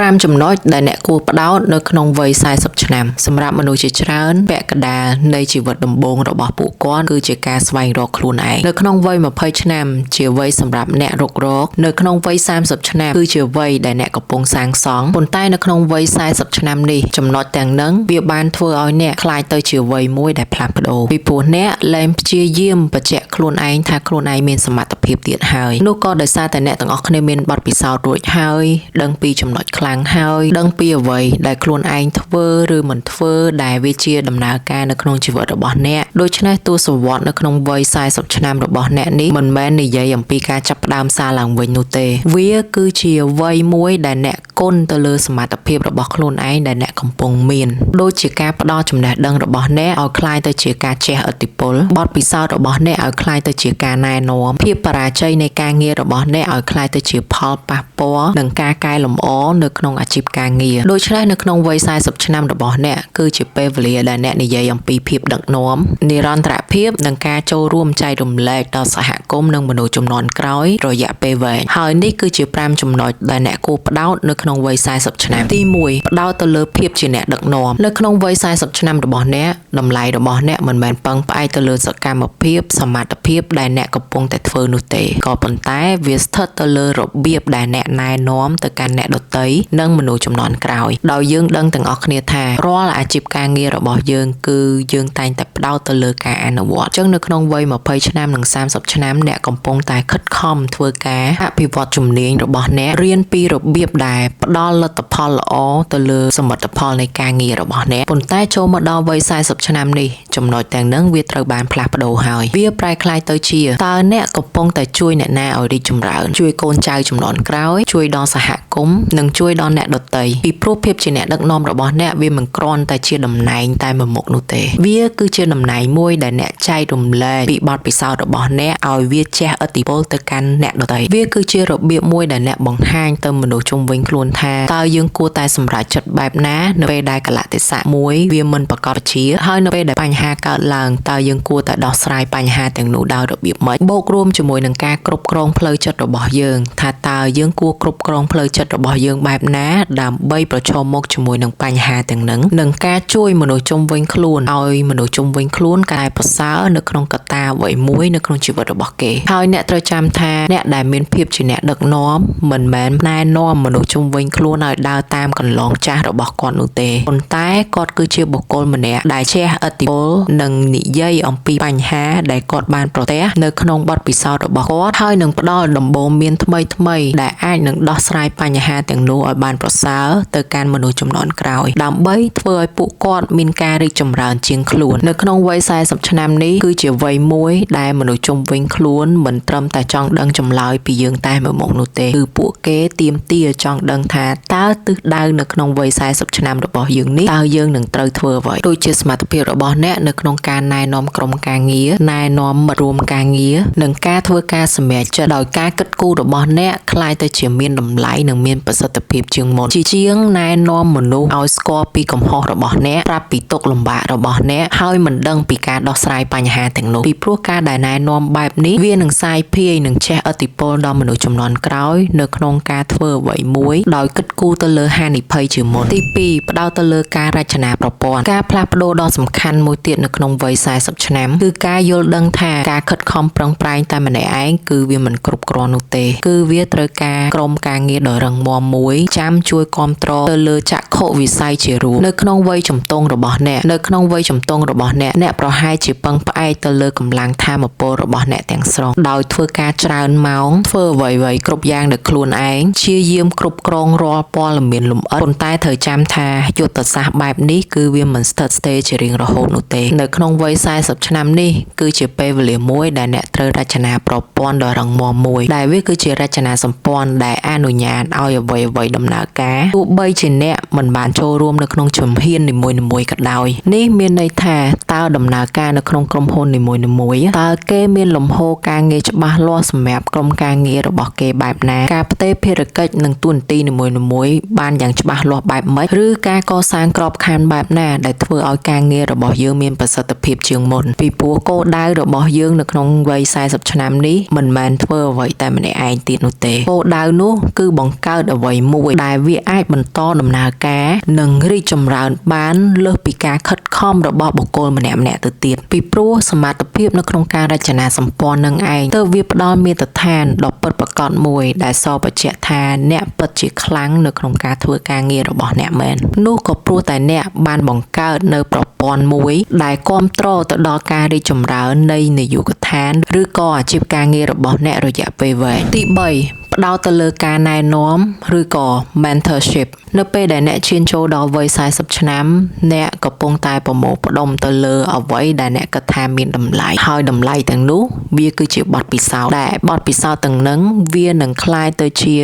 5ចំណុចដែលអ្នកគួរផ្ដោតនៅក្នុងវ័យ40ឆ្នាំសម្រាប់មនុស្សជាច្រើនពាក់កណ្ដាលនៃជីវិតដំបូងរបស់ពួកគាត់គឺជាការស្វែងរកខ្លួនឯងនៅក្នុងវ័យ20ឆ្នាំជាវ័យសម្រាប់អ្នករុករកនៅក្នុងវ័យ30ឆ្នាំគឺជាវ័យដែលអ្នកកំពុងសាងសង់ប៉ុន្តែនៅក្នុងវ័យ40ឆ្នាំនេះចំណុចទាំងហ្នឹងវាបានធ្វើឲ្យអ្នកក្លាយទៅជាវ័យមួយដែលផ្លាស់ប្ដូរពីព្រោះអ្នកលែងព្យាយាមបញ្ជាក់ខ្លួនឯងថាខ្លួនឯងមានសមត្ថភាពទៀតហើយនោះក៏ដោយសារតែអ្នកទាំងអស់គ្នាមានបទពិសោធន៍រួចហើយដឹងពីចំណុចខ្លាំងហើយដឹងពីអ្វីដែលខ្លួនឯងធ្វើឬមិនធ្វើដែលវាជាដំណើរការនៅក្នុងជីវិតរបស់អ្នកដូច្នេះទសវត្សរ៍នៅក្នុងវ័យ40ឆ្នាំរបស់អ្នកនេះមិនមែននិយាយអំពីការចាប់ផ្ដើមសារឡើងវិញនោះទេវាគឺជាវ័យមួយដែលអ្នកគុណទៅលើសមត្ថភាពរបស់ខ្លួនឯងដែលអ្នកកំពុងមានដូចជាការផ្ដល់ចំណេះដឹងរបស់អ្នកឲ្យក្លាយទៅជាការជះឥទ្ធិពលបទពិសោធន៍របស់អ្នកឲ្យក្លាយទៅជាការណែនាំភាពបរាជ័យនៃការងាររបស់អ្នកឲ្យក្លាយទៅជាផលប៉ះពាល់និងការកែលម្អនៅក្នុងអាជីពការងារដូច្នេះនៅក្នុងវ័យ40ឆ្នាំរបស់អ្នកគឺជាពេលវេលាដែលអ្នកនិយាយអំពីភាពដឹកនាំនិរន្តរភាពនិងការចូលរួមចែករំលែកដល់សហគមន៍និងមនុស្សជំនាន់ក្រោយរយៈពេលវែងហើយនេះគឺជា5ចំណុចដែលអ្នកគួរផ្ដោតនៅក្នុងវ័យ40ឆ្នាំទី1ផ្ដោតទៅលើភាពជាអ្នកដឹកនាំនៅក្នុងវ័យ40ឆ្នាំរបស់អ្នកតម្លៃរបស់អ្នកមិនមែនពឹងផ្អែកទៅលើសកម្មភាពសមត្ថភាពដែលអ្នកកំពុងតែធ្វើនោះទេក៏ប៉ុន្តែវាស្ថិតទៅលើរបៀបដែលអ្នកណែនាំទៅកាន់អ្នកដទៃនិងមនុស្សជំនាន់ក្រោយដោយយើងដឹងទាំងអស់គ្នាថារាល់អាជីពការងាររបស់យើងគឺយើងតែងតែផ្ដោតទៅលើការអនុវត្តអញ្ចឹងនៅក្នុងវ័យ20ឆ្នាំនិង30ឆ្នាំអ្នកកំពុងតែខិតខំធ្វើការអភិវឌ្ឍជំនាញរបស់អ្នករៀនពីរបៀបដែលផ្ដល់លទ្ធផលល្អទៅលើសមិទ្ធផលនៃការងាររបស់អ្នកប៉ុន្តែចូលមកដល់វ័យ40ឆ្នាំនេះចំណុចទាំងហ្នឹងវាត្រូវបានផ្លាស់ប្ដូរហើយវាប្រែក្លាយទៅជាតើអ្នកកំពុងតែជួយអ្នកណាឲ្យរីកចម្រើនជួយកូនចៅជំនាន់ក្រោយជួយដល់សហគមន៍និងជួយដល់អ្នកដទៃពីព្រោះភាពជាអ្នកដឹកនាំរបស់អ្នកវាមិនគ្រាន់តែជាតំណែងតែមួយមុខនោះទេវាគឺជាតំណែងមួយដែលអ្នកចែករំលែកពីបទពិសោធន៍របស់អ្នកឲ្យវាជះឥទ្ធិពលទៅកាន់អ្នកដទៃវាគឺជារបៀបមួយដែលអ្នកបង្ហាញទៅមនុស្សជុំវិញខ្លួនថាតើយើងគួរតែសម្រេចចិត្តបែបណានៅពេលដែលកាលៈទេសៈមួយវាមិនប្រកបជាហើយនៅពេលដែលបញ្ហាកើតឡើងតើយើងគួរតែដោះស្រាយបញ្ហាទាំងនោះដោយរបៀបម៉េចបូករួមជាមួយនឹងការគ្រប់គ្រងផ្លូវចិត្តរបស់យើងថាតើយើងគួរគ្រប់គ្រងផ្លូវចិត្តរបស់យើងបែបណាដើម្បីប្រឈមមុខជាមួយនឹងបញ្ហាទាំងហ្នឹងនិងការជួយមនុស្សជុំវិញខ្លួនឲ្យមនុស្សជុំវិញខ្លួនកែប្រសើរនៅក្នុងកត្តាអ្វីមួយនៅក្នុងជីវិតរបស់គេហើយអ្នកត្រូវចាំថាអ្នកដែលមានភាពជាអ្នកដឹកនាំមិនមែនណែនាំមនុស្សជុំវិញខ្លួនឲ្យដើរតាមកន្លងចាស់របស់គាត់នោះទេប៉ុន្តែគាត់គឺជាបុគ្គលម្នាក់ដែលជះឥទ្ធិពលនិងនិយាយអំពីបញ្ហាដែលគាត់បានប្រទះនៅក្នុងបទពិសោធន៍របស់គាត់ហើយនឹងផ្ដល់ដំបូន្មានថ្មីៗដែលអាចនឹងដោះស្រាយបញ្ហាទាំងនោះឲ្យបានប្រសើរទៅកាន់មនុស្សជំនាន់ក្រោយដើម្បីធ្វើឲ្យពួកគាត់មានការរីកចម្រើនជាងខ្លួននៅក្នុងវ័យ40ឆ្នាំនេះគឺជាវ័យមួយដែលមនុស្សជុំវិញខ្លួនមិនត្រឹមតែចង់ដឹងចម្លើយពីយើងតែមួយមុខនោះទេគឺពួកគេទាមទារចង់ដឹងថាតើទិសដៅនៅក្នុងវ័យ40ឆ្នាំរបស់យើងនេះតើយើងនឹងត្រូវធ្វើអ្វីដូចជាសមត្ថភាពរបស់អ្នកនៅក្នុងការណែនាំក្រុមការងារណែនាំមិត្តរួមការងារនិងការធ្វើការសម្រេចចិត្តដោយការគិតគូររបស់អ្នកក្លាយទៅជាមានតម្លៃនិងមានប្រសិទ្ធភាពជាងមុនជាជាងណែនាំមនុស្សឲ្យស្គាល់ពីកំហុសរបស់អ្នកប្រាប់ពីទុក្ខលំបាករបស់អ្នកហើយមិនដឹងពីការដោះស្រាយបញ្ហាទាំងនោះពីព្រោះការដែលណែនាំបែបនេះវានឹងសាយភាយនិងជះឥទ្ធិពលដល់មនុស្សជំនាន់ក្រោយនៅក្នុងការធ្វើអ្វីមួយដោយគិតគូរទៅលើហានិភ័យជាមុនទី2ផ្ដោតទៅលើការរចនាប្រព័ន្ធការផ្លាស់ប្ដូរដ៏សំខាន់មួយទៀតនៅក្នុងវ័យ40ឆ្នាំគឺការយល់ដឹងថាការខិតខំប្រឹងប្រែងតែម្នាក់ឯងគឺវាមិនគ្រប់គ្រាន់នោះទេគឺវាត្រូវការក្រុមការងារដ៏រឹងមាំមួយចាំជួយគាំទ្រទៅលើចក្ខុវិស័យជារួមនៅក្នុងវ័យជំទង់របស់អ្នកនៅក្នុងវ័យជំទង់របស់អ្នកអ្នកប្រហែលជាពឹងផ្អែកទៅលើកម្លាំងថាមពលរបស់អ្នកទាំងស្រុងដោយធ្វើការច្រើនម៉ោងធ្វើអ្វីៗគ្រប់យ៉ាងដោយខ្លួនឯងព្យាយាមគ្រប់គ្រងរាល់ព័ត៌មានលម្អិតប៉ុន្តែត្រូវចាំថាយុទ្ធសាស្ត្របែបនេះគឺវាមិនស្ថិតស្ថេរជារៀងរហូតនោះទេនៅក្នុងវ័យ40ឆ្នាំនេះគឺជាពេលវេលាមួយដែលអ្នកត្រូវរចនាប្រព័ន្ធដ៏រឹងមាំមួយដែលវាគឺជារចនាសម្ព័ន្ធដែលអនុញ្ញាតឲ្យអ្វីៗដំណើរការទោះបីជាអ្នកមិនបានចូលរួមនៅក្នុងជំហាននីមួយៗក៏ដោយនេះមានន័យថាតើដំណើរការនៅក្នុងក្រុមហ៊ុននីមួយៗតើគេមានលំហូរការងារច្បាស់លាស់សម្រាប់ក្រុមការងាររបស់គេបែបណាការផ្ទេរភារកិច្ចនិងតួនាទីនីមួយៗបានយ៉ាងច្បាស់លាស់បែបម៉េចឬការកសាងក្របខ័ណ្ឌបែបណាដែលធ្វើឲ្យការងារ ងាររបស់យើងមានប្រសិទ្ធភាពជាងមុនពីព្រោះគោលដៅរបស់យើងនៅក្នុងវ័យ40ឆ្នាំនេះមិនមែនធ្វើអ្វីតែម្នាក់ឯងទៀតនោះទេគោលដៅនោះគឺបង្កើតអ្វីមួយដែលវាអាចបន្តដំណើរការនិងរីកចម្រើនបានលើសពីការខិតខំរបស់បុគ្គលម្នាក់ៗទៅទៀតពីព្រោះសមត្ថភាពនៅក្នុងការរចនាសម្ព័ន្ធនឹងឯងទើបវាផ្ដល់មាត្រដ្ឋានដ៏ពិតប្រាកដមួយដែលសបញ្ជាក់ថាអ្នកពិតជាខ្លាំងនៅក្នុងការធ្វើការងាររបស់អ្នកមែននោះក៏ព្រោះតែអ្នកបានបង្កើតនៅប្រព័ន្ធមួយដែលគាំទ្រទៅដល់ការរីកចម្រើននៃនាយកដ្ឋានឬក៏អាជីពការងាររបស់អ្នករយៈពេលវែងទី3ផ្ដោតទៅលើការណែនាំឬក៏ mentorship នៅពេលដែលអ្នកឈានចូលដល់វ័យ40ឆ្នាំអ្នកកំពុងតែប្រមូលផ្ដុំទៅលើអ្វីដែលអ្នកគិតថាមានតម្លៃហើយតម្លៃទាំងនោះវាគឺជាបទពិសោធន៍ដែលបទពិសោធន៍ទាំងហ្នឹងវានឹងក្លាយទៅជា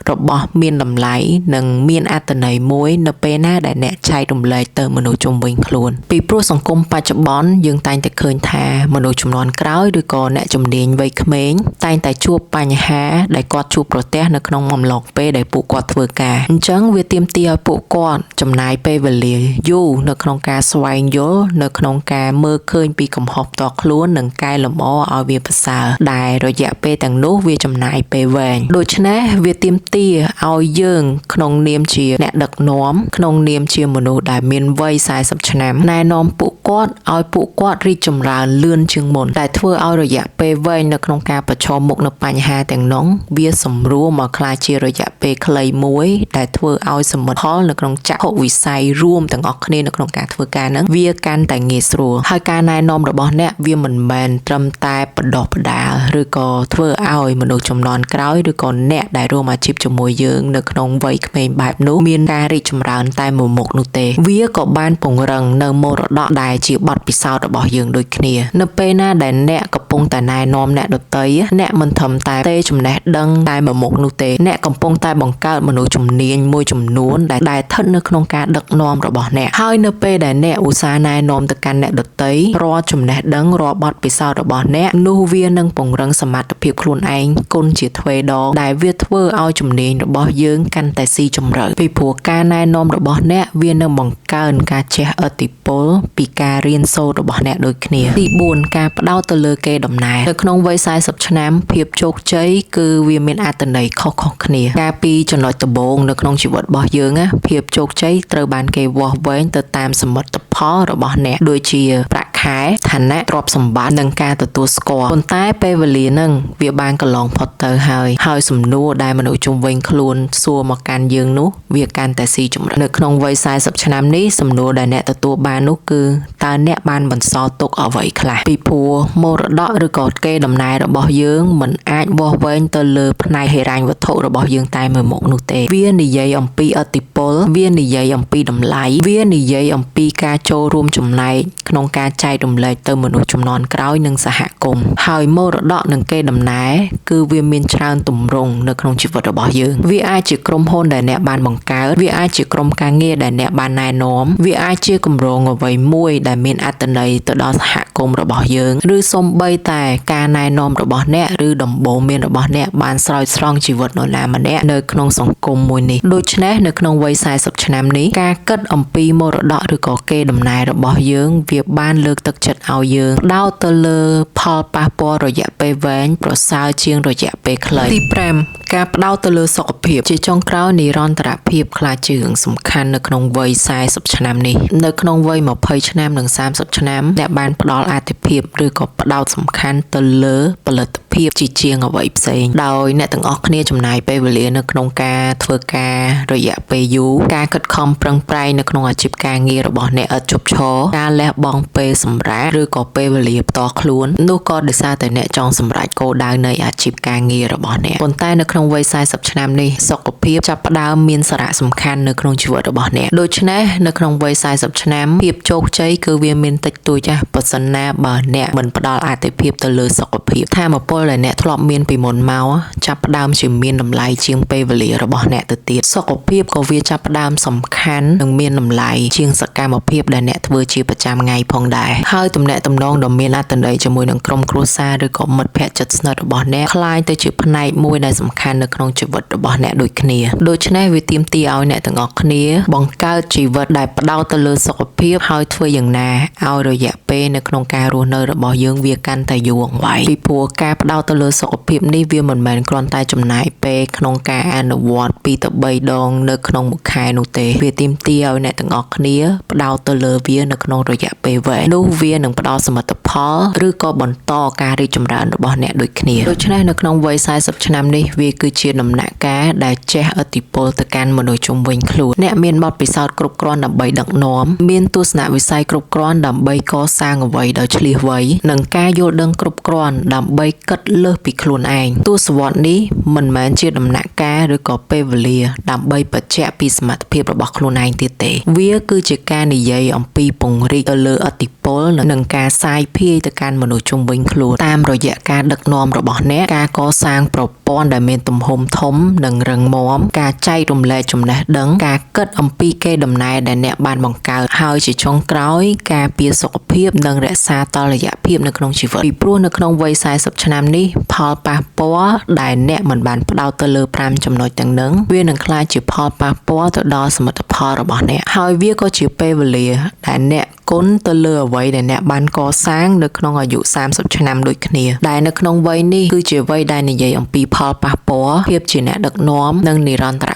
របស់មានតម្លៃនិងមានអត្ថន័យមួយនៅពេលណាដែលអ្នកចែករំលែកទៅមនុស្សជុំវិញខ្លួនពីព្រោះសង្គមបច្ចុប្បន្នយើងតែងតែឃើញថាមនុស្សជំនាន់ក្រោយឬក៏អ្នកជំនាញវ័យក្មេងតែងតែជួបបញ្ហាដែលគាត់ជួបប្រទះនៅក្នុងអំឡុងពេលដែលពួកគាត់ធ្វើការអញ្ចឹងវាទាមទារឲ្យពួកគាត់ចំណាយពេលវេលាយូរនៅក្នុងការស្វែងយល់នៅក្នុងការមើលឃើញពីកំហុសផ្ទាល់ខ្លួននិងកែលម្អឲ្យវាប្រសើរដែលរយៈពេលទាំងនោះវាចំណាយពេលវែងដូច្នេះវាទាមទារឲ្យយើងក្នុងនាមជាអ្នកដឹកនាំក្នុងនាមជាមនុស្សដែលមានវ័យ40ឆ្នាំណែនាំពួកគាត់ឲ្យពួកគាត់រីកចម្រើនលឿនជាងមុនដែលធ្វើឲ្យរយៈពេលវែងនៅក្នុងការប្រឈមមុខនឹងបញ្ហាទាំងនោះវាសម្រួលមកក្លាយជារយៈពេលខ្លីមួយដែលធ្វើឲ្យសមិទ្ធផលនៅក្នុងចក្ខុវិស័យរួមទាំងអស់គ្នានៅក្នុងការធ្វើការហ្នឹងវាកាន់តែងាយស្រួលហើយការណែនាំរបស់អ្នកវាមិនមែនត្រឹមតែបណ្ដុះបណ្ដាលឬក៏ធ្វើឲ្យមនុស្សជំនាន់ក្រោយឬក៏អ្នកដែលរួមអាជីពជាមួយយើងនៅក្នុងវ័យក្មេងបែបនោះមានការរីកចម្រើនតែមួយមុខនោះទេវាក៏បានពង្រឹងនៅមរតកដែលជាបទពិសោធន៍របស់យើងដូចគ្នានៅពេលណាដែលអ្នកកំពុងតែណែនាំអ្នកដទៃអ្នកមិនត្រឹមតែទេចំណេះដឹងតែមួយមុខនោះទេអ្នកកំពុងតែបង្កើតមនុស្សជំនាញមួយចំនួនដែលស្ថិតនៅក្នុងការដឹកនាំរបស់អ្នកហើយនៅពេលដែលអ្នកឧស្សាហ៍ណែនាំទៅកាន់អ្នកដទៃរាល់ចំណេះដឹងរាល់បទពិសោធន៍របស់អ្នកនោះវានឹងពង្រឹងសមត្ថភាពខ្លួនឯងគុណជាទ្វេដងដែលវាធ្វើឲ្យជំនាញរបស់យើងកាន់តែស៊ីជម្រៅពីព្រោះការណែនាំរបស់អ្នកវានឹងបង្កើនការជះឥទ្ធិពលពីការរៀនសូត្ររបស់អ្នកដូចគ្នាទី4ការផ្ដោតទៅលើកេរដំណែលនៅក្នុងវ័យ40ឆ្នាំភាពជោគជ័យគឺវាមានអត្ថន័យខុសៗគ្នាកាលពីចំណុចដំបូងនៅក្នុងជីវិតរបស់យើងណាភាពជោគជ័យត្រូវបានគេវាស់វែងទៅតាមសមិទ្ធផលរបស់អ្នកដូចជាប្រាក់ខែឋានៈទ្រព្យសម្បត្តិនិងការទទួលស្គាល់ប៉ុន្តែពេលវេលាហ្នឹងវាបានកន្លងផុតទៅហើយហើយសំណួរដែលមនុស្សជុំវិញខ្លួនសួរមកកាន់យើងនោះវាកាន់តែស៊ីជម្រៅនៅក្នុងវ័យ40ឆ្នាំនេះសំណួរដែលអ្នកទទួលបាននោះគឺតើអ្នកបានបន្សល់ទុកអ្វីខ្លះពីព្រោះមរតកឬក៏កេរដំណែលរបស់យើងមិនអាចវាស់វែងទៅលើផ្នែកហិរញ្ញវត្ថុរបស់យើងតែមួយមុខនោះទេវានិយាយអំពីឥទ្ធិពលវានិយាយអំពីតម្លៃវានិយាយអំពីការចូលរួមចំណែកក្នុងការចែករំលែកទៅមនុស្សជំនាន់ក្រោយនិងសហគមន៍ហើយមរតកនិងកេរដំណែលគឺវាមានច្រើនទម្រង់នៅក្នុងជីវិតរបស់យើងវាអាចជាក្រុមហ៊ុនដែលអ្នកបានបង្កើតវាអាចជាក្រុមការងារដែលអ្នកបានណែនាំវាអាចជាគម្រោងអ្វីមួយដែលមានអត្ថន័យទៅដល់សហគមន៍របស់យើងឬសូម្បីតែការណែនាំរបស់អ្នកឬដំបូន្មានរបស់អ្នកបានស្រោចស្រង់ជីវិតនរណាម្នាក់នៅក្នុងសង្គមមួយនេះដូច្នេះនៅក្នុងវ័យ40ឆ្នាំនេះការគិតអំពីមរតកឬក៏កេរដំណែលរបស់យើងវាបានលើកទឹកចិត្តឲ្យយើងផ្ដោតទៅលើផលប៉ះពាល់រយៈពេលវែងប្រសើរជាងរយៈពេលខ្លីទី5ការផ្ដោតទៅលើសុខភាពជាចុងក្រោយនិរន្តរភាពក្លាយជារឿងសំខាន់នៅក្នុងវ័យ40ឆ្នាំនេះនៅក្នុងវ័យ20ឆ្នាំនិង30ឆ្នាំអ្នកបានផ្ដល់អាទិភាពឬក៏ផ្ដោតសំខាន់ទៅលើផលិតភាពជាជាងអ្វីផ្សេងដោយអ្នកទាំងអស់គ្នាចំណាយពេលវេលានៅក្នុងការធ្វើការរយៈពេលយូរការខិតខំប្រឹងប្រែងនៅក្នុងអាជីពការងាររបស់អ្នកឥតឈប់ឈរការលះបង់ពេលសម្រាកឬក៏ពេលវេលាផ្ទាល់ខ្លួននោះក៏ដោយសារតែអ្នកចង់សម្រេចគោលដៅនៃអាជីពការងាររបស់អ្នកប៉ុន្តែនៅក្នុងវ័យ40ឆ្នាំនេះសុខភាពចាប់ផ្ដើមមានសារៈសំខាន់នៅក្នុងជីវិតរបស់អ្នកដូច្នេះនៅក្នុងវ័យ40ឆ្នាំភាពជោគជ័យគឺវាមានតិចតួចចាស់ប្រសិនណាបើអ្នកមិនផ្ដល់អាទិភាពទៅលើសុខភាពថាមពល លដែលអ្នកធ្លាប់មានពីមុនមកចាប់ផ្ដើមជាមានតម្លៃជាងពេលវេលារបស់អ្នកទៅទៀតសុខភាពក៏វាចាប់ផ្ដើមសំខាន់និងមានតម្លៃជាងសកម្មភាពដែលអ្នកធ្វើជាប្រចាំថ្ងៃផងដែរហើយទំនាក់ទំនងដ៏មានអត្ថន័យជាមួយនឹងក្រុមគ្រួសារឬក៏មិត្តភ័ក្តិជិតស្និទ្ធរបស់អ្នកក្លាយទៅជាផ្នែកមួយដែលសំខាន់នៅក្នុងជីវិតរបស់អ្នកដូចគ្នាដូច្នេះវាទាមទារឲ្យអ្នកទាំងអស់គ្នាបង្កើតជីវិតដែលផ្ដោតទៅលើសុខភាពហើយធ្វើយ៉ាងណាឲ្យរយៈពេលនៅក្នុងការរស់នៅរបស់យើងវាកាន់តែយូរអង្វែងពីព្រោះការផ្ដោតទៅលើសុខភាពនេះវាមិនមែនគ្រាន់តែចំណាយពេលក្នុងការអនុវត្ត2ទៅ3ដងនៅក្នុងមួយខែនោះទេវាទាមទារឲ្យអ្នកទាំងអស់គ្នាផ្ដោតទៅលើវានៅក្នុងរយៈពេលវែងនោះវានឹងផ្ដល់សមិទ្ធផលឬក៏បន្តការរីកចម្រើនរបស់អ្នកដូចគ្នាដូច្នេះនៅក្នុងវ័យ40ឆ្នាំនេះវាគឺជាដំណាក់កាលដែលជះឥទ្ធិពលទៅកាន់មនុស្សជុំវិញខ្លួនអ្នកមានបទពិសោធន៍គ្រប់គ្រាន់ដើម្បីដឹកនាំមានទស្សនវិស័យគ្រប់គ្រាន់ដើម្បីកសាងអ្វីដោយឆ្លៀសវៃនិងការយល់ដឹងគ្រប់គ្រាន់ដើម្បីគិតលើសពីខ្លួនឯងទសវត្សរ៍នេះមិនមែនជាដំណាក់កាលឬក៏ពេលវេលាដើម្បីបញ្ជាក់ពីសមត្ថភាពរបស់ខ្លួនឯងទៀតទេវាគឺជាការនិយាយអំពីពង្រីកទៅលើឥទ្ធិពលនិងការសាយភាយទៅកាន់មនុស្សជុំវិញខ្លួនតាមរយៈការដឹកនាំរបស់អ្នកការកសាងប្រព័ន្ធដែលមានទំហំធំនិងរឹងមាំការចែករំលែកចំណេះដឹងការគិតអំពីកេរដំណែលដែលអ្នកបានបង្កើតហើយជាចុងក្រោយការពារសុខភាពនិងរក្សាតុល្យភាពនៅក្នុងជីវិតពីព្រោះនៅក្នុងវ័យ40ឆ្នាំនេះផលប៉ះពាល់ដែលអ្នកមិនបានផ្ដោតទៅលើ5ចំណុចទាំងនឹងវានឹងក្លាយជាផលប៉ះពាល់ទៅដល់សមិទ្ធផលរបស់អ្នកហើយវាក៏ជាពេលវេលាដែលអ្នកគុណទៅលើអ្វីដែលអ្នកបានកសាងនៅក្នុងអាយុ30ឆ្នាំដូចគ្នាដែលនៅក្នុងវ័យនេះគឺជាវ័យដែលនិយាយអំពីផលប៉ះពាល់ភាពជាអ្នកដឹកនាំនិងនិរន្តរ